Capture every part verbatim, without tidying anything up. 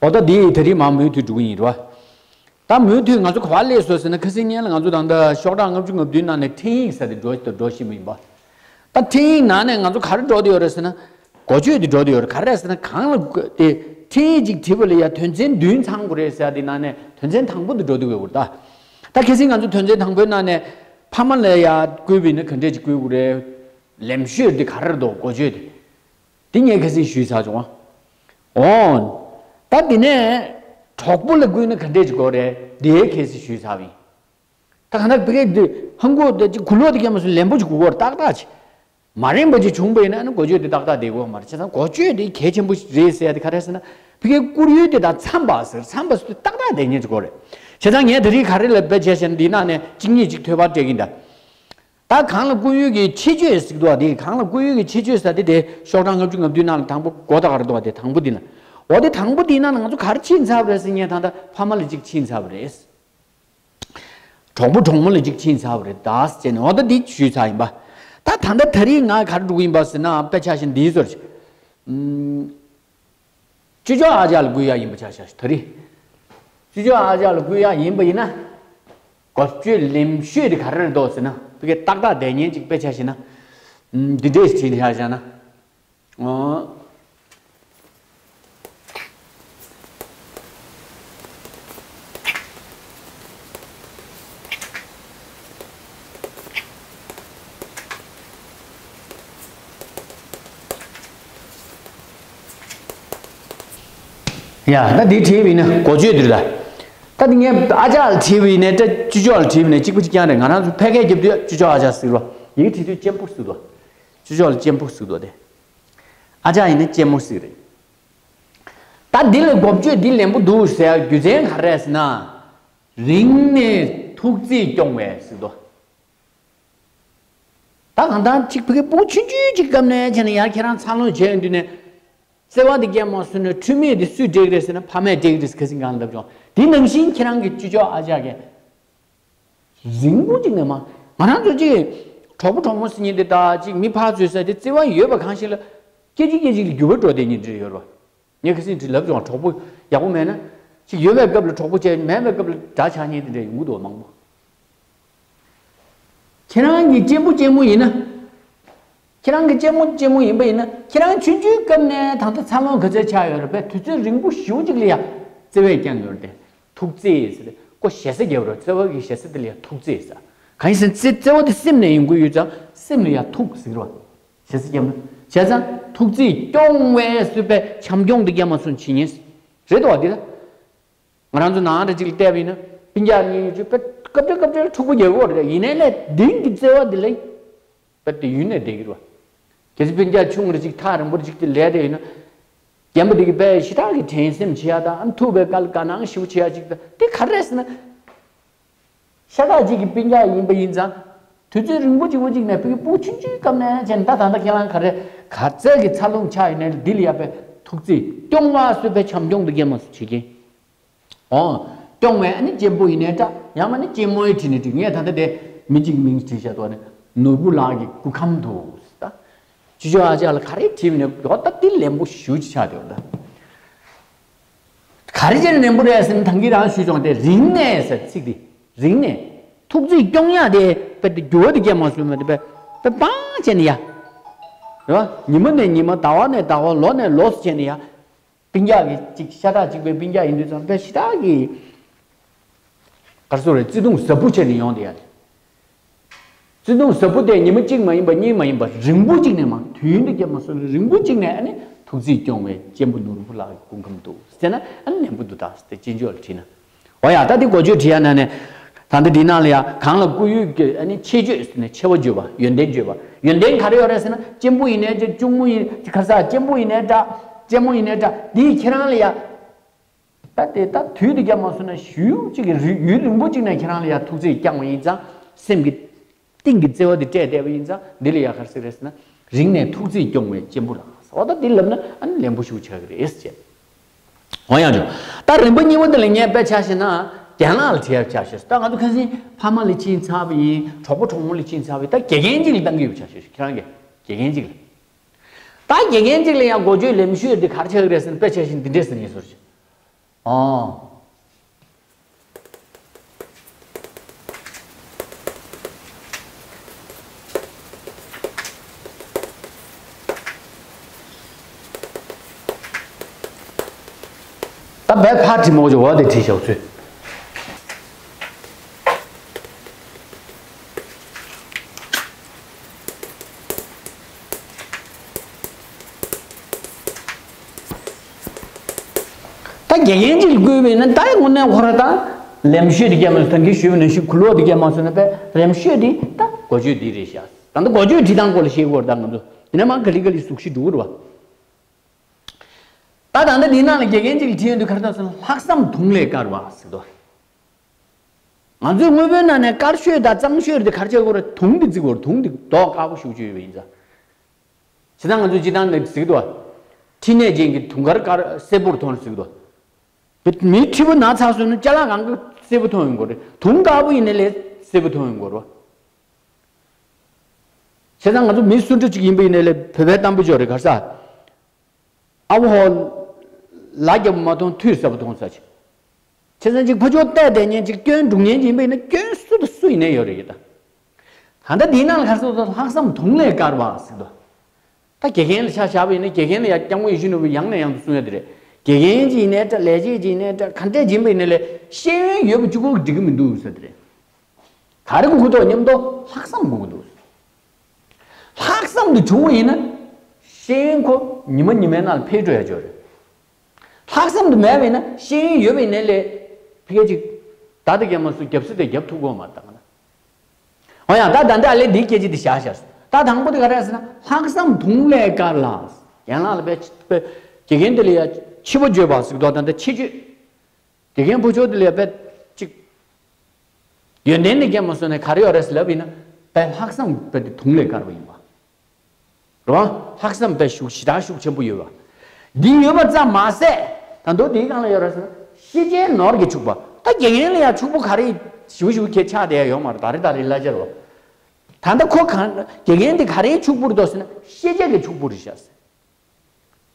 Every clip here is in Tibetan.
འོ་ད་འདི་ད་རིང་མ་མུ་མཐུད་འགྲོ་གི་ཡིན་རོ། ད་མུ་མཐུད་ང་ཚོ་ག་པར་སླེབས་སོང་ཟེར་ན། ཁ་སང་ཉིན་ལ་ང་ཚོ་ད་ལྟ་ཤོག་གྲངས་ལྔ་བཅུ་ང་བདུན་ནང་ནས་འཕྲིན་ཡིག་ཟེར་དེ་འགྲོ་འགྲོ་བཞིན་པ་ཡིན་པ། ད་འཕྲིན་ཡིག་ནང་ནས་ང་ཚོ་ག་རེ་འགྲོ་བསྡད་ཡོད་རེད་ཟེར་ན། འགོ་བརྗོད་དེ་འགྲོ་བསྡད་ཡོད་རེད། ག་རེ་རེད་ཟེར་ན། གང་ལ་དེ་འཕྲིན་ཡིག་ཅིག་བྲིས་པ་ལ་ཡ་དོན་ཚན་བདུན་ཚང་དགོས་རེད་ཟེར་ཡ་དེ་ནང་ནས་དོན་ཚན་དང་པོ་དེ་འགྲོ་བསྡད་ཡོད་རེད་ད། ད་ཁ་སང་ང་ཚོ་དོན་ཚན་དང་པོའི་ནང་ནས་ཕ་མ་ལ་ཡ་བསྐུལ་བ་ཡིན་ན་ག་འདྲས་ཅིག་བསྐུལ་དགོས་རེད། ལེགས་བཤད་དེ་ག་རེ་རེད་འདུག་འགོ་བརྗོད་དེ། དེ་ངས་ཁ་སང་ཞུས་ཚར་བྱུང་བ། འོ། ད་དེ་ནས་གྲོགས་པོ་ལ་བསྐུལ་ན་ག་འདྲས་ཅིག་དགོས་རེད། དེ་ཁ་སང་ཞུས་ཚར་བ་ཡིན། ད་གང་ལྟར་བི་གེ་འདི་ཧང་གོ་དེ་ཅིག་གུ་ལོག་དེ་སྐྱེས་མ་སོང་། ལན་པོ་ཅིག་དགོས་ཀྱི་ཡོད་རེད་ཏག་ཏག་ཅིག་མ་རན་པ་ཅིག་བྱུང་པ་ཡིན་ན་ཨ་ནི་འགོ་བརྗོད་དེ་ཏག་ཏག་བསྡད་དགོས་མ་རེད། བྱས་ཙང་འགོ་བརྗོད་དེ་གལ་ཆེན་པོ་རེད་ཟེར་ཡ་དེ་ག་རེ་ཟེར་ན། བི་གེ་བསྐུར་ཡུལ་དེ་དང་འཚམས་པ་ཟེར། འཚམས་པ་ཟེར་དུས་ཏག་ཏག་བསྡད་མཁན་ཅིག་དགོས་རེད། བྱས་ཙང་ངས་དེ་རིང་ག་རེ་ལབ་པ་བྱས་ཤག་ན། འདི་ནང་ནས་གཅིག་གཉིས་ཅིག་ཐོས་པ་སྤྲད་ཀྱིན་གདའ། ད་གང་ལ་བསྐུར་ཡུལ་གྱི་ཁྱད་ཆོས་ཟེར་གྱི་འདུག་བ། དེ་གང་ལ་བསྐུར་ཡུལ་གྱི་ཁྱད་ཆོས་ཟེར་དེ་དེ་ཤོག་གྲངས་ལྔ་བཅུ་ང་བདུན་ནང་ལ་དང་པོ་མགོ་ད་ག་རེ་འདུག་བ། དེ་དང་པོ་འདི་ན། འོ་དེ་དང་པོ་འདི་ན་ང་ཚོ་ག་རེ་ཕྱིན་ཚར་བ་རེད་ཟེར་ན། ད་ལྟ་ཕ་མ་ལ་གཅིག་ཕྱིན་ཚར་བ་རེད། གྲོགས་པོ་གྲོགས་མོ་ལ་གཅིག་ཕྱིན་ཚར་བ་རེད་ད་ཟེར་ནས། འོ་ད་འདི་ཞུས་ཚར་ཡིན་པ། ད་ད་ལྟ་ད་རིང་ང་ག་རེ་འགྲོ་གི་ཡིན་པ་ཟེར་ན། དཔེ་ཆ་བཞག་ན་འདིའི་ཟུར་ཞིག་ཨུམ། ཅོ་ཅོ་ཨ་ཅག་ལ་བསྐུལ་ཡག་ཡིན་པ་ཆ་བཞག་ན། ད་རེས་ཅོ་ཅོ་ཨ་ཅག་ལ་བསྐུལ་ཡག་ཡིན་པ་ཡིན་ན། འགོ་བརྗོད་ལེགས་བཤད་དེ་ག་རེ་རེད་འདུག་ཟེར་ན། བི་གེ་ཏག་ཏག་བསྡད་མཁན་ཅིག་དཔེ་ཆ་བཞག་ན། ཨུམ། འདི་འདྲས་ཞིག་བྱས་བཞག་ན། ཨོ། ཡ། ད་འདི་བྲིས་པ་ཡིན་ན་འགོ་བརྗོད་འདི་རེད་ད། ད་འདི་ངས་ཨ་ཅག་ལ་བྲིས་པ་ཡིན་ནའི་འདྲ། ཅོ་ཅོ་ལ་བྲིས་པ་ཡིན་ནའི་གཅིག་པ་གཅིག་རྐྱང་རེད། ང་རང་ཚོ་ཕལ་སྐད་རྒྱབ་དུས་ཅོ་ཅོ་ཨ་ཅག་ཟེར་བ། ཡི་གེ་བྲིས་དུས་གཅེན་པོ་ཟེར་དོ། ཅོ་ཅོ་ལ་གཅེན་པོ་ཟེར་དོ་དེ། ཨ་ཅག་ཡིན་ན་གཅེན་མོ་ཟེར་རེད། ད་འདི་ལ་འགོ་བརྗོད་འདི་ལེགས་པོ་འདུག་ཟེར་རྒྱུ་མཚན་ག་རེ་རེད་ཟེར་ན། རིང་ནས་ཐུགས་བརྩེས་སྐྱོང་བས་ཟེར་དོ། ད་གང་ལྟར་གཅིག་བི་གེ་སྤུ་གུ་ཆུང་ཆུང་ཅིག་སྐབས་ནས་བྱས་ནས་ཡར་ཁྱེད་རང་འཚར་ལོངས་བྱས་ཡོང་དུས་ནས། བརྩེ་བ་འདི་སྐྱེས་མ་སོང་ན་འཁྲུལ་མེད་འདི་སུས་སྤྲད་ཀྱི་རེད་ཟེར་ན། ཕ་མས་སྤྲད་ཀྱི་རེད་ཟེར། ཁ་སང་གང་ལབ་བྱུང་། དེ་ནང་བཞིན་ཁྱེད་རང་གི་ཅོ་ཅོ་ཨ་ཅག་གིས་རིང་པོ་ཅིག་ནས་མ། ང་རང་ཚོ་ཅིག་གྲོགས་པོ་གྲོགས་མོ་ཟེར་མཁན་དེ་དག་ཅིག་མི་ཕར་ཚུར་ཟེར་དེ་བརྩེ་བ་ཡོད་པ་གང་ཞིག་ལ། སྐད་ཅིག་སྐད་ཅིག་ལ་འགྱུར་བ་འགྲོ་བསྡད་མཁན་ཅིག་ཡོད་རེད་པ། ངས་ཁ་སང་དེ་ལབ་བྱུང་། གྲོགས་པོ་ཡག་པོ་མེད་ན། ཅིག་ཡོད་པའི་སྐབས་ལ་གྲོགས་པོ་བྱས། མེད་པའི་སྐབས་ལ་དགྲ་ཆགས་མཁན་དེ་འདྲ་ཡོང་གི་འདུག་མང་པོ། ཁྱེད་རང་གི་གཅེན་པོ་གཅེན་མོ་ཡིན་ན། ཁྱེད་རང་གི་གཅེན་མོ་གཅེན་མོ་ཡིན་པ་ཡིན་ན། ཁྱེད་རང་ཆུང་ཆུང་སྐབས་ནས་ད་ལྟ་འཚར་ལོངས་ག་ཚོད་ཆགས་ཡོད་རེད་པས། དུས་ཚོད་རིང་པོ་ཞེ་པོ་ཅིག་ལ་ཡ་བརྩེ་བས་བསྐྱངས་ཡོད་རེད་དེ། ཐུགས་བརྩེ་ཟེར་ཏེ་ཁོ་ཞེ་ས་རྒྱབ་རོགས། བརྩེ་བ་གི་ཞེ་ས་དེ་ལ་ཡ་ཐུགས་བརྩེ་ཟེར། གང་ཡིན་ཟེར་ན་བརྩེ་བ་དེ་སེམས་ནས་ཡོང་གི་ཡོད་ཙང་སེམས་ལ་ཡ་ཐུགས་ཟེར་བ། ཞེ་ས་རྒྱབ་ན། བྱས་ཙང་ཐུགས་བརྩེས་སྐྱོང་བས་ཟེར་བའི་བྱམས་སྐྱོང་དེ་སྐྱེས་མ་སོང་བྱེད་ཉེན་རེད་དོ། དེ་ལ། ང་རང་ཚོ་ནང་འདྲ་ཅིག་ལ་བལྟས་པ་ཡིན་ན། སྤུན་ཀྱག་གཉིས་ཡོད་ཅིག་དཔེ་སྐབས་འཕྲལ་སྐབས་འཕྲལ་འཁྲུག་པོ་རྒྱག་གི་ཡོད་རེད། ཡིན་ནའི་ལས་དེང་གི་བརྩེ་བ་འདི་ལ་དཔེ་དེ་ཡུན་ནས་བསྡད་ཀྱི་རེད་པ། གལ་སྲིད་སྤུན་ཀྱག་ཆུང་ངུ་རེ་ཅིག་ཐག་རིང་པོ་རེ་ཅིག་ཏུ་ལས་བསྡད་ཡོད་ན། རྒན་པ་འདི་གིས་དཔེ་ཞེ་དྲག་གི་དྲན་སེམས་བྱེད་ཡ་དང་། ཨ་ནི་ཐུག་པའི་སྐབས་ལ་དགའ་སྣང་ཞེ་པོ་བྱེད་ཡ་ཅིག་དང་། དེ་ག་རེ་རེད་ཟེར་ན། ཤ་སྟག་ཅིག་གི་སྤུན་ཀྱག་ཡིན་པ་ཡིན་ཙང་། དུས་ཚོད་རིང་པོ་ཅིག་པོ་ཅིག་ནས་བུ་གི་སྤུ་གུ་ཆུང་ཆུང་སྐབས་ནས་བྱས་ནས། ད་ད་ལྟ་ཁྱེད་རང་ག་རེ་ག་ཚད་ཀྱི་འཚར་ལོངས་ཆགས་ཡོད་ནའི་འདི་ལ་ཡ་དཔེ་ཐུགས་བརྩེས་སྐྱོང་བ་ཟེར་བའི་བྱམས་སྐྱོང་དེ་སྐྱེས་མ་སོང་བྱེད་ཀྱིན། འོ། སྐྱོང་བས་ཨ་ནི་གཅེན་པོ་ཡིན་ནའི་འདྲ། ཡང་མིན་ན་གཅེན་མོ་ཡིན་ནའི་འགྲིག་ངས་ད་ལྟ་དེ་མི་གཅིག་མིང་བྲིས་བཞག་འདུག་ནི། ནོར་བུ་ལགས་ཀྱི་སྐུ་ཁམས་དུ་ཟེར། ད་ཅོ་ཅོ་ཨ་ཅག་ལ་ག་རེ་བྲིས་ནས་འོ་ད་འདི་ལེན་པོ་ཞེ་པོ་ཅིག་ཆགས་བསྡད་ཡོད་ད། ག་རེ་བྱས་ནས་ལེན་པོ་རེད་ཟེར་ན། ད་གིན་རང་ཞུས་བྱུང་སྟེ། རིང་ནས་ཟེར་ཚིག་འདི། རིང་ནས། ཐུགས་བརྩེས་སྐྱོང་ཡག་དེ་དཔེ་དེ་འགྱུར་བ་དེ་སྐྱེས་མ་སོང་བས། དེ་དཔེ་དཔེ་སྤང་བྱས་ནས་ཡ། རེད་བ། ཉི་མ་ནས་ཉི་མ། ཟླ་བ་ནས་ཟླ་བ། ལོ་ནས་ལོ་ཟེར་བྱས་ནས་ཡ། སྤུན་ཀྱག་གི་ཅིག་ཤ་སྟག་ཅིག་པའི་སྤུན་ཀྱག་ཡིན་དུས་ཙང་དཔེ་ཞེ་དྲག་གི་ག་རེ་ཟེར་དགོས་རེད། བརྩེ་དུང་ཟབ་པོ་བྱས་ནས་ཡོང་བསྡད་ཡ་རེད། བརྩེ་དུང་ཟབ་པོ་དེ་ཉི་མ་གཅིག་མ་ཡིན་པ་གཉིས་མ་ཡིན་པ་རིང་པོ་གཅིག་ནས་མ། དུས་ཡུན་དེ་སྐྱེས་མ་སོང་རིང་པོ་གཅིག་ནས། ཨ་ནི་ཐུགས་བརྩེས་སྐྱོང་བའི་གཅེན་པོ་ནོར་བུ་ལགས་ཀྱི་སྐུ་ཁམས་དུ་ཟེར་ན། ཨ་ནི་ལེན་པོ་འདུག་ད་ཟེར་ཏེ་གཅེན་གཅུང་ལ་བྲིས་ན། འོ་ཡ། ད་འདི་འགོ་བརྗོད་བྲིས་ཡ་ནང་ནས། ད་ལྟ་འདི་ནང་ལ་ཡ་གང་ལ་བསྐུར་ཡུལ་གྱི་ཨ་ནི་ཁྱད་ཆོས་ཟེར་ནས་ཆེ་བ་བརྗོད་པ། ཡོན་ཏན་བརྗོད་པ། ཡོན་ཏན་ག་རེ་ཡོད་རེད་ཟེར་ན། གཅེན་པོ་ཡིན་ནའི་འདྲ། གཅུང་མོ་ཡིན། ག་རེ་ཟེར། གཅེན་པོ་ཡིན་ནའི་འདྲ། གཅེན་མོ་ཡིན་ནའི་འདྲ། འདི་ཁྱེད་རང་ལ་ཡ། ད་དེ་ད་དུས་དེ་སྐྱེས་མ་སོང་ན་ཞུ་གཅིག་གི་རི་ཡུན་རིང་པོ་གཅིག་ནས་ཁྱེད་རང་ལ་ཡ་ཐུགས་བརྩེས་བསྐྱངས་པ་ཡིན་ཙང་། སེམས་ཀྱི་གཏིང་གི་བརྩེ་བ་དེ་སྤྲད་བསྡད་པ་ཡིན་ཙང་། འདི་ལ་ཡ་ག་རེ་ཟེར་རེད་ཟེར་ན། རིང་ནས་ཐུགས་བརྩེས་སྐྱོང་བའི་གཅེན་པོ་ལགས། འོ་ད་འདི་ལབ་ན་ཨ་ནི་ལེན་པོ་ཞེ་པོ་ཆགས་ཀྱི་རེད་ཟེར། འོ་ཡང་བྱུང་། ད་རིམ་པ་གཉིས་པ་འདི་ལ་ངས་དཔེ་ཆ་བཞག་ན་རྒན་ལགས་ལ་བྲིས་ཡ་ཆ་བཞག་ཟེར། ད་ང་ཚོ་ཁ་སང་ཕ་མ་ལ་ཕྱིན་ཚར་བ་ཡིན། གྲོགས་པོ་གྲོགས་མོ་ལ་ཕྱིན་ཚར་བ་ཡིན། ད་དགེ་རྒན་གཅིག་ལ་བཏང་གི་ཡོད་པ་ཆ་བཞག་ཟེར། ཁྱེད་རང་གི་དགེ་རྒན་གཅིག་ལ། ད་དགེ་རྒན་གཅིག་ལ་ཡང་འགོ་བརྗོད་ལེགས་ཤོས་འདི་ག་རེ་ཆགས་ཀྱི་རེད་ཟེར་ན། དཔེ་ཆ་བཞག་ན་འདི་འདྲས་ཟེར་ངེས་སོར་ཅིག་ཨོ། ད་བས་ཕར་བྲིས་མོ་ཅོག་འོག་དེ་བྲིས་བཞག་ཚུལ། ད་དགེ་རྒན་གཅིག་ལ་བསྐུལ་བས་ན་ད་ངོ་ནས་ཁོ་ར་ད་ལེམ་ཤོད་དེ་རྒྱབ་མ་སོང་། ད་གིན་ཞུས་པ་ནང་བཞིན་གུ་ལོག་དེ་རྒྱབ་མ་སོང་ན་པས་རེམ་ཤོད་དེ་ད་འགོ་བརྗོད་འདི་རེད་ཤག་ད་ལྟ་འགོ་བརྗོད་བྲིས་སྟངས་སྐོར་ལ་ཤེས་དགོས་རེད། ད་ང་ཚོ་ཡིན་ན་མང་ག་ལེ་ག་ལེ་གཟུགས་གཞི་འགྲོ་གི་རེད་བ། ད་ད་ལྟ་འདི་ནང་ལ་དགེ་རྒན་གཅིག་ལ་བྲིས་ཡོང་དུས་ག་རེ་འདུག་ཟེར་ན་ལྷག་བསམ་དུང་ལས་དཀར་བ་ཟེར་འདུག་ང་ཚོའི་དངོས་པོའི་ནང་ནས་དཀར་ཤོས་དང་གཙང་ཤོས་དེ་ག་རེ་བྱེད་དགོས་རེད། དུང་དེ་བརྩི་དགོས་རེད། དུང་དེ་མདོག་དཀར་པོ་ཞེ་པོ་ཅིག་ཡོད་པ་ཡིན་ཙང་། བྱས་ཙང་ང་ཚོས་སྤྱིར་བཏང་ནས་གཟིགས་འདུག་མཁྲིས་ནད་ཅན་གྱི་དུང་དཀར་དཀར་སེར་པོར་མཐོང་གཟིགས་འདུག་མི་མཁྲིས་པོ་ན་ཚ་སོང་ན་ཅ་ལག་གང་ག་སེར་པོ་མཐོང་ཡོང་གི་རེད། དུང་དཀར་པོ་ཡིན་ནའི་ལས་སེར་པོ་མཐོང་ཡོང་གི་རེད། བྱས་ཙང་ང་ཚོ་མི་སུ་འདྲ་ཅིག་ཡིན་པ་ཡིན་ནའི་ལས་བོད་པའི་གཏམ་དཔེ་ཅིག་ཡོད་རེད། ག་རེ་ཟེར། ཨ་བོ་ཧོ། ལ་རྒྱབ་མ་མཐོང་ཐུད་ཟབ་མཐོང་ཟེར་ཅིག་བྱས་ཙང་ཅིག་ཕ་ཆོས་བལྟས་བསྡད་མཁན་ཅིག་སྐྱོན་སྒྲུབ་མཁན་ཅིག་ཡིན་པ་ཡིན་ན་སྐྱོན་སུ་དང་སུ་ཡིན་ནའི་ཡོད་རེད་ཡ། ད་ད་ལྟ་འདིའི་ནང་ལ་ག་རེ་ཟེར་ལྷག་བསམ་དུང་ལས་དཀར་བ་ཟེར་འདུག་ད་དགེ་རྒན་ལ་ཆ་བཞག་པ་ཡིན་ན་དགེ་རྒན་ལ་ཡ་སྐྱབས་མགོན་ཡིད་བཞིན་ནོར་བུས་ཡང་ནས་ཡང་དུ་གསུང་ཡ་དེ་རེད། དགེ་རྒན་ཅིག་ཡིན་ནའི་འདྲ། ལས་བྱེད་ཅིག་ཡིན་ནའི་འདྲ། ག་འདྲས་ཅིག་ཡིན་པ་ཡིན་ནའི་ལས་ཤེས་ཡོན་ཡོད་པ་གཅིག་པོ་འགྲིག་གི་མི་འདུག་ཟེར་དེ་རེད། ག་རེ་དགོས་ཀྱི་འདུག་སྙམ་དུས་ལྷག་བསམ་དགོས་ཀྱི་འདུག་ལྷག་བསམ་དེ་བྱུང་བ་ཡིན་ན་ཤེས་ཡོན་ཁོ་ཉི་མ་ཉི་མའི་ནང་ལ་འཕེལ་འགྲོ་ཡ་ཅིག་ཡོད་རེད། ལྷག་བསམ་དེ་མེད་པ་ཡིན་ན་ཤེས་ཡོན་ཡོད་པ་ཡིན་ནའི་ལས་ཕ་གི་ཅིག་ད་ལྟ་རྒྱབ་མ་སོང་རྒྱབ་ས་དེ་རྒྱབ་ཐུབ་ཀྱི་ཡོད་མ་རེད་ད་ག་ན། འོ་ཡ་ད་ད་ལྟ་ཨ་ལས་འདིའི་སྐད་ཆ་དེ་བཞག་བཞག་ད་དང་པོ་དེ་ག་རེ་ཟེར་ན་ལྷག་བསམ་དུང་ལས་དཀར་ལ། རྒན་ལགས་ལ་དཔེ་དཔེ་དགེ་རྒན་དེ་ལ་ཡ་ཕྱི་པོ་བརྗོད་པ་ཟེར་གྱི་འདུག་ད་ལྟ་ཕྱི་བརྗོད། དགེ་རྒན་ཕོ་ཆོས་དེ་ལ་དཔེ་གཅིག་ཡོན་ཏན་དེ་རྒྱབ་མ་སོང་ནས་ག་རེ་ཡོད་རེད་ཟེར་ལབ་ཡིན་ན་དཔེ་ལྷག་བསམ་དཔེ་དེ་དུང་ལས་དཀར་བ་ཡིན་པ། རེད་བ། ལྷག་བསམ་དཔེ་ཤུགས་ཞེ་དྲག་ཤུགས་ཆེན་པོ་ཡོད་པ། འདི་ཡོད་པ་ཙམ་མ་ཟད་ད་དུང་དེའི་སྒང་ལ་ཡོད་རེད་ཟེར་ན་ཤེས་བྱའི་ནོར་གྱིས་ཕྱུག་པ། ད་དགེ་རྒན་ལ་ཡང་ཕྱུག་པོ་ག་རེ་ཞུ་ཞུ་ཁྱེད་ཆགས་བསྡད་ཡ་ཡོད་མ་རེད། ད་རེ་ད་རེ་གླ་ཆ་རེད་བ། ད་ལྟ་ཁོ་གང་དགེ་རྒན་དེ་ག་རེའི་ཕྱུག་པོ་རེད་འདུག་ཟེར་ན་ཤེས་བྱ་གི་ཕྱུག་པོ་རེད་ཤག་ཟེར།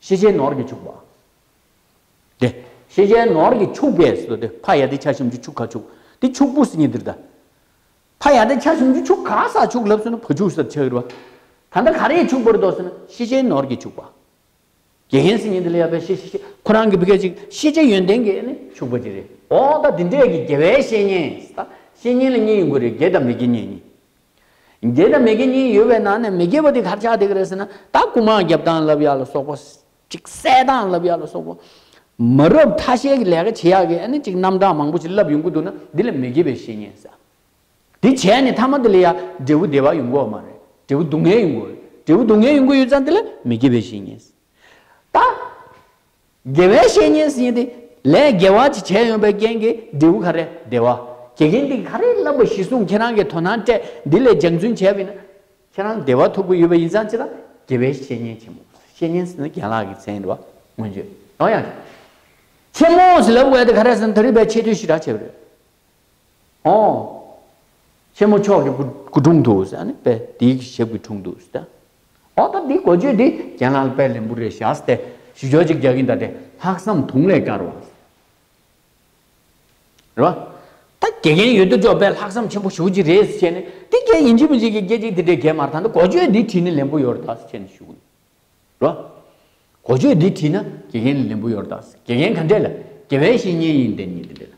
ཤེས་བྱའི་ནོར་གྱིས་ཕྱུག་པ། དེ། ཤེས་བྱའི་ནོར་གྱིས་ཕྱུག་པས་ཟེར་དེ་ཕ་ཡ་དེ་ཆ་ཞིམ་རྒྱུ་ཕྱུག་ག་ཕྱུག་དེ་ཕྱུག་པོ་ཟེར་ཉིན་འདིར་ད། ཕ་ཡ་དེ་ཆ་ཞིམ་རྒྱུ་ཕྱུག་ག་ས་ཕྱུག་ལབ་སོང་ན་བ་ཕྱུག་ཟེར་ཆགས་ཡོད་རེད་བ། ད་ལྟ་ག་རེས་ཕྱུག་པོ་རེད་འདུག་ཟེར་ན་ཤེས་བྱའི་ནོར་གྱིས་ཕྱུག་པ། དགེ་རྒན་ཟེར་ཉིན་འདི་ལ་ཡ་པའི་ཤེས་ཤེས་ཤེས་ཁོ་རང་གི་བི་ཀ་ཅིག་ཤེས་བྱ་ཡོན་ཏན་གྱི་ནི་ཕྱུག་པ་ཅིག་རེད། འོ་ད་འདི་འདྲས་ཀྱི་དགེ་བའི་བཤེས་གཉེན་ད་བཤེས་གཉེན་ལ་གཉིས་ཡོང་གི་རེད། དགེ་དང་མི་དགེ་གཉིས་གཉིས། དགེ་དང་མི་དགེ་གཉིས་ཡོད་པའི་ནང་ནས་མི་དགེ་བ་དེ་ག་རེ་ཆགས་བསྡད་ཀྱི་རེད་ཟེར་ན་ད་རྐུ་མ་རྒྱབ་སྟངས་ལབ་ཡ་ལ་སོགས་པ། ཅིག་བསད་སྟངས་ལབ་ཡ་ལ་སོགས་པ། མ་རབས་ཐ་ཤལ་གྱི་ལས་ཀ་བྱེད་ཡག་གི་ཨ་ནི་ཅིག་རྣམ་གྲངས་མང་པོ་ཅིག་ལབ་ཡོང་གི་འདུག་ན་འདི་ལ་མི་དགེ་བའི་བཤེས་གཉེན་ཟེར། འདི་བྱས་ནས་མཐའ་མ་འདི་ལ་ཡ་འབྲས་བུ་བདེ་བ་ཡོང་གི་ཡོད་མ་རེད། འབྲས་བུ་སྡུག་བསྔལ་ཡོང་གི་ཡོད་རེད། འབྲས་བུ་སྡུག་བསྔལ་ཡོང་གི་ཡོད་ཙང་འདི་ལ་མི་དགེ་བའི་བཤེས་གཉེན་ཟེར། ད། དགེ་བའི་བཤེས་གཉེན་ཟེར་དེ་ལས་དགེ་བ་ཅིག་བྱས་ཡོང་པའི་རྐྱེན་གྱིས་འབྲས་བུ་ག་རེ་བདེ་བ། དགེ་རྒན་འདི་ག་རེ་བསླབ་པ་གཞི་བཟུང་ཁྱེད་རང་གིས་དོ་སྣང་སྤྲད་འདི་ལས་སྦྱང་བརྩོན་བྱས་པ་ཡིན་ན་ཁྱེད་རང་བདེ་བ་ཐོབ་ཀྱི་ཡོད་པ་ཡིན་ཙང་ཅི་ལ་དགེ་བའི་བཤེས་གཉེན་ཆེན་མོ། བཤེས་གཉེན་ཟེར་ན་རྒན་ལགས་ཀྱི་མཚན་རེད་བ། མངོན་བརྗོད་ཡང་ཡང་། ཆེན་མོ་ཟེར་ལབ་དགོས་དེ་ག་རེ་ཟེར་ན་ད་རེས་པའི་ཆེ་བསྟོད་ཞེ་དྲག་བྱས་པ་རེད། ཨོ། ཆེན་མོ་མཆོག་གི་སྐུ་སྐུ་དྲུང་དུ་ཟེར་ནས་པས་དེའི་ཞབས་ཀྱི་དྲུང་དུ་ཟེར། ཨོ་ད་འདི་གོ་ཆོད་འདི་རྒན་ལགས་ལ་དཔེ་ལེན་པོ་རེད་བཞག་སྟེ་ཞུ་ཆོག་ཅིག་རྒྱག་གིན་ད་དེ་ལྷག་བསམ་དུང་ལས་དཀར་བ། རེད་བ། ད་དགེ་རྒན་ཡོད་དོ་ཅོག་པས་ལྷག་བསམ་ཆེན་པོ་ཞུ་གི་རེད་ཟེར་བྱས་ནས་འདི་སྐད་ཡིན་གཅིག་མིན་གཅིག་གི་སྐད་ཅིག་དེ་འདྲའི་རྒན་མར་ད་འདི་གོ་ཆོད་འདི་བྲིས་ནས་ལེན་པོ་ཡོད་རེད་ད་ཟེར་བྱས་ནས་ཞུ་གི་རེད། རོ། གོ་ཆོད་འདི་བྲིས་ན་དགེ་རྒན་ལ་ལེན་པོ་ཡོད་རེད་ད། དགེ་རྒན་ག་འདྲས་ལ་དགེ་བའི་བཤེས་གཉེན་ཡིན་དེ་ཉིད་དེ་འདྲས་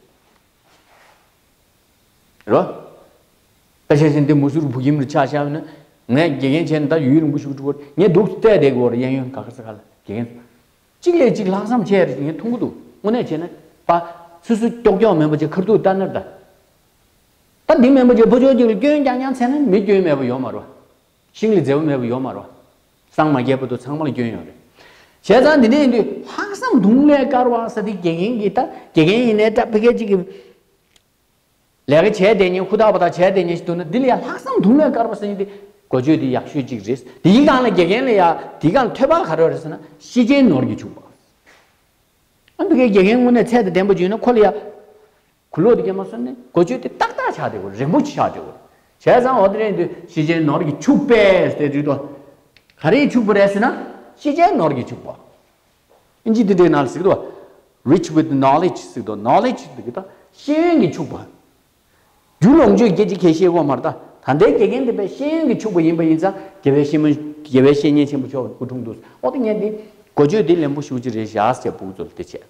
ལ། རོ། ད་ཆ་ཤེས་འདི་མུ་སུར་བུ་ཁྱིམ་རུ་ཆ་བཞག་ན་ངས་དགེ་རྒན་བྱས་ན་ད་ཡུན་རིང་པོ་ཞིག་འགྲོ་གི་རེད། ངས་འདུག་བལྟས་བསྡད་ཀྱི་ཡོད་རེད། གཡས་གཡོན་ག་ག་ས་ག་ལ་དགེ་རྒན་གཅིག་ལས་གཅིག་ལྷག་བསམ་ཆེ་རེད་ངས་མཐོང་གི་འདུག་དངོས་གནས་བྱས་ན་པ་སུ་སུ་ཀྱོག་ཀྱོག་མེད་པ་ཅིག་ཁར་ཐུག་ལྟ་ན་རེད་ད། ད་འདི་མེད་པ་ཅིག་ཕོ་ཅོག་ཅིག་ལ་སྐྱོན་རྐྱང་རྐྱང་འཚལ་ན་མི་སྐྱོན་མེད་པ་ཡོད་མ་རེད་བ། ཤིང་ལ་མཛེས་པོ་མེད་པ་ཡོད་མ་རེད་བ། སངས་མ་རྒྱས་བར་དུ་ཚང་མ་ལ་སྐྱོན་ཡོད་རེད། བྱས་ཙང་འདི་ནས་ཡིན་དུས་ལྷག་བསམ་དུང་ལས་དཀར་བ་ཟེར་དེ་དགེ་རྒན་གྱིས་ད་དགེ་རྒན་ཡིན་ནའི་འདྲ་ཕ་གི་ཅིག་གིས་ལས་ཀ་བྱས་བསྡད་མཁན་ཧུར་ཐག་པ་ཐག་བྱས་བསྡད་མཁན་ཞིག་འདུག་ན་འདི་ལ་ཡང་ལྷག་བསམ་དུང་ལས་དཀར་བ་ཟེར་མཁན་དེ་གོ་ཆོད་དེ་ཡག་ཤོས་ཅིག་རེད། དེའི་སྒང་ལ་དགེ་རྒན་ལ་ཡང་དེའི་སྒང་ལ་ཐོད་པ་ག་རེ་རེད་ཟེར་ན་ཤེས་བྱའི་ནོར་གྱིས་ཕྱུག་པ། ཨ་འདི་གའི་དགེ་རྒན་དངོས་གནས་ཚད་དང་ལྡན་པ་བྱུང་ན་ཁོ་ལ་ཡང་གུ་ལོག་དེ་སྐྱེལ་མ་སོང་ནས་གོ་ཆོད་དེ་ཏག་ཏག་ཆགས་བསྡད་དགོས་རེད། རིང་པོ་ཆགས་བསྡད་དགོས་རེད། བྱས་ཙང་འོ་དེ་རེད་འདུག་ཤེས་བྱའི་ནོར་གྱིས་ཕྱུག་པས་ཟེར་དུས་དོ། ག་རེས་ཕྱུག་པ་རེད་ཟེར་ན་ཤེས་བྱའི་ནོར་གྱིས་ཕྱུག་པ། ཨིན་ཇི་དེ་འདྲའི་ནང་ལ་ཟེར་གི་འདུག་བ། rich with knowledge ཟེར་དུས། knowledge འདི་གི་ད་ཤེས་ཡོན་གྱིས་ཕྱུག་པ། རྒྱུ་ལོངས་སྤྱོད་སྐད་ཅིག་ཁས་ཤེས་དགོས་མ་རེད། ད་ད་ལྟའི་དགེ་རྒན་དེ་དཔེ་ཤེས་ཡོན་གྱིས་ཕྱུག་པ་ཡིན་པ་ཡིན་ཙང་དགེ་བའི་བཤེས་མ། དགེ་བའི་བཤེས་གཉེན་ཆེན་པོ་མཆོག་སྐུ་འཁྲུངས་འདུག། ཨོ་དེ་ངས་འདི་འགོ་བརྗོད་འདི་ལན་པོ་ཞེ་པོ་ཅིག་རེད་བཞག་ཟེར་ཕྲུ་གུ་ཚོ་ལ་དེ་བྱས།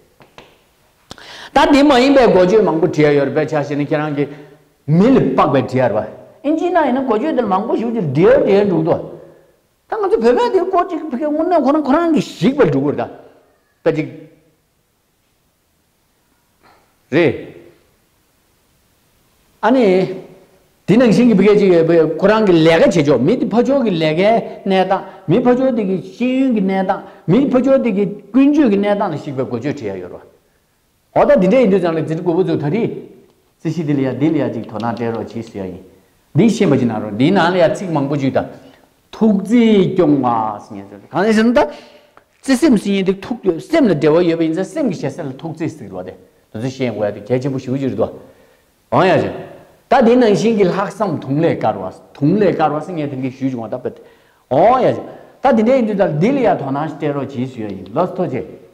ད་འདི་མ་ཡིན་པའི་འགོ་བརྗོད་མང་པོ་བྲིས་ཡ་ཡོད་རེད། དཔེ་ཆ་བཞག་ན་ཁྱེད་རང་གི་མི་ལ་དཔག་པའི་བྲིས་ཡ་རེད་པ། ཨིན་ཇི་ནང་ཡིན་ན་འགོ་བརྗོད་འདི་ལ་མང་པོ་ཞེ་པོ་ཅིག་འབྲི་ཡ་འབྲི་ཡ་འགྲོ་གི་འདུག། ད་ང་ཚོ་བོད་པས་འདི་སྐོར་ཅིག་ཕ་གི་དངོས་གནས་ཁོ་རང་ཁོ་རང་གིས་ཞིག་པར་འགྲོ་གི་རེད། ད་དཔེ་ཅིག་རེད། ཨ་ནི། དེ་ནང་བཞིན་གྱི་བི་ཀེ་ཅིག་ཡོད་པའི་ཁོ་རང་གི་ལས་ཀ་བྱེད་ཕྱོགས། མི་དེ་ཕར་ཕྱོགས་ཀྱི་ལས་ཀའི་གནས་སྟངས། མི་ཕར་ཕྱོགས་དེ་གི་ཤེས་ཡོན་གྱི་གནས་སྟངས། མི་ཕར་ཕྱོགས་དེ་གི་ཀུན་སྤྱོད་ཀྱི་གནས་སྟངས་ལ་གཞིགས་པའི་འགོ་བརྗོད་བྲིས་ཡ་ཡོད་རེད། འོ་ད་འདི་འདྲ་ཡིན་དུས་ཙང་ལ་འཛིན་གྲྭ་དགུ་པ་ཚོ་ད་རེས་རྩིས་གཞི་འདི་ལ་ཡ་འདི་ལ་ཡ་ཅིག་དོ་སྣང་སྤྲད་རོགས་གྱིས་ཟེར་ཡ་ཡིན། འདི་ཤེས་པ་ཅིག་གནང་རོགས། འདིའི་ནང་ལ་ཡ་ཚིག་མང་པོ་ཅིག་དང་། ཐུགས་བརྩེས་སྐྱོང་བ་ཟེར་མཁན་ཚོ་གང་ཡིན་ཟེར་ན་ད། བརྩེ་སེམས་ཟེར་མཁན་དེ་ཐུགས་སེམས་ལ་འབྲེལ་བ་ཡོད་པ་ཡིན་ཙང་སེམས་ཀྱི་ཞེ་ས་ལ་ཐུགས་བརྩེ་ཟེར་བ་དེ་དེ་ཚོ་ཤེས་དགོས་ཡ་དེ་གལ་ཆེན་པོ་ཞེ་པོ་ཅིག་རེད་དོ། འོང་ཡ་ཅིག། ད་དེ་ནང་བཞིན་གྱི་ལྷག་བསམ་དུང་ལས་དཀར་བ། དུང་ལས་དཀར་བ་ཟེར་མཁན་དེ་གི་ཞུས་བྱུང་བ་ད་པད། འོང་ཡ་ཅིག། ད་དེ་འདྲ་ཡིན་དུས་ད་འདི་ལ་ཡ་དོ་སྣང་སྤྲད་རོགས་གྱིས་ཟེར་ཡ་ཡིན། ལགས་སོ་ཐུགས་རྗེ་ཆེ།